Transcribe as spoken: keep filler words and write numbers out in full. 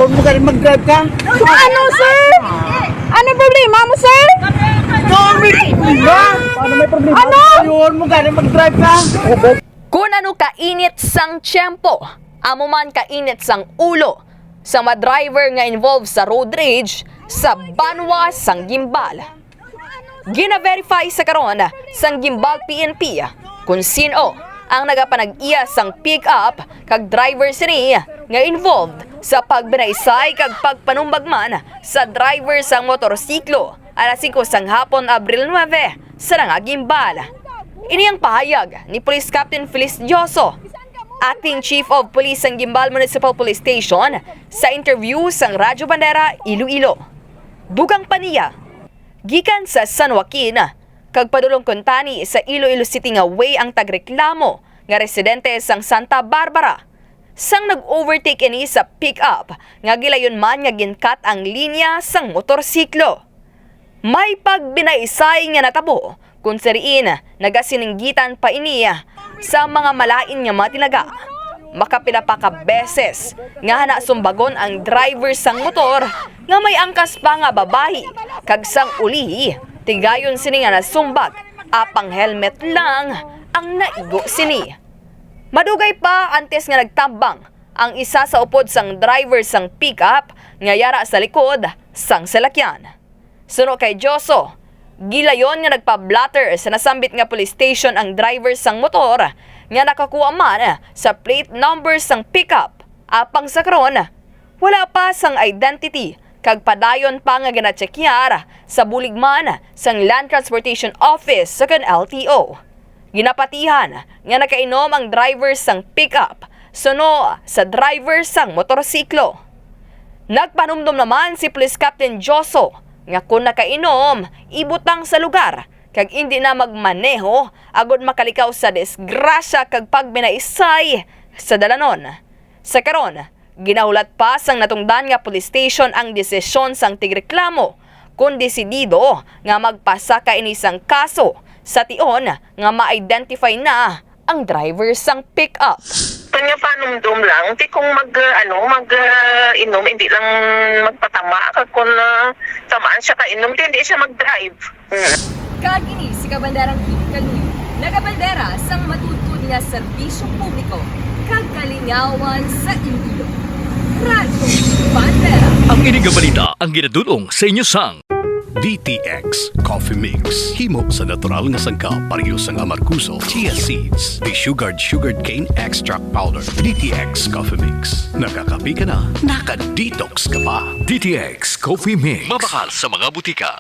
Huwag mo galing mag-drive ka. Ano, sir? Ano problema mo, sir? Ikaw ang may problema. Paano may problema? Ano? Yun, mo galing mag-drive ka. Kun ano kainit sang tiyempo, amo man kainit sang ulo sa mga driver nga involved sa road rage sa banwa sang Guimbal. Gina-verify sa karon sang Guimbal P N P kung sin-o ang nagapanag-iya sang pick-up kag driver sini nga involved sa pagbinaysay kag pagpanumbag man sa driver sang motorsiklo alas singko sang hapon, Abril nuebe, sa Ranga, Guimbal. Ini ang pahayag ni Police Captain Felis Dioso, Acting Chief of Police sang Guimbal Municipal Police Station, sa interview sang Radyo Bandera Iloilo. Dugang pa niya, gikan sa San Joaquin kag padulong kuntani sa Iloilo City nga way ang tagreklamo nga residente sang Santa Barbara, sang nag-overtake ini sa pick-up nga gilayon man nga ginkat ang linya sang motorsiklo. May pagbinaysay nga natabo kung sa diin nagasininggitan pa ini sa mga malain nga mga tinaga. Makapila pa ka beses nga hana sumbagon ang driver sang motor nga may angkas pa nga babayi, kag sang ulihi, tigayon sini nga nasumbag, apang helmet lang ang naigo sini. Madugay pa antes nga nagtambang ang isa sa upod sang driver sang pick-up nga yara sa likod sang salakyan. Suno kay Dioso, gilayon nga nagpa-blotter sa nasambit nga police station ang driver sang motor nga nakakuha man sa plate number sang pick-up. Apang sa karon, wala pa sang identity kag padayon pa nga ginatsekyar sa bulig man sang Land Transportation Office sa kan L T O. Ginapatihan nga nakainom ang driver sang pick-up suno sa driver sang motorsiklo. Nagpanumdom naman si Police Captain Dioso nga kon nakainom, ibutang sa lugar kag indi na magmaneho agod makalikaw sa disgrasya kag pagbinaysay sa dalanon. Sa karon, ginahulat pa sang natungdan nga police station ang desisyon sang tigreklamo kon desidido nga magpasaka ini sang kaso sa tion nga ma-identify na ang driver sang pick-up. Kanya panumdom lang, ti kung mag, uh, ano, mag, uh, inom, hindi lang magpatama. Kag kung uh, tamaan siya kainom, ti hindi siya mag-drive. Hmm. Kag ini si Kabanderang Kim Kaluy, nagabandera sang matudtod nga serbisyo publiko kag kalingawan sa Iloilo. Radyo Bandera. Ang ini nga balita ang ginadul-ong sa inyo sang D T X Coffee Mix. Himo sa natural nga sangkap, pareho sang amargoso, chia seeds, desugared sugarcane extract powder. D T X Coffee Mix. Nakakape ka na, naka-detox ka pa. D T X Coffee Mix. Mabakal sa mga butika.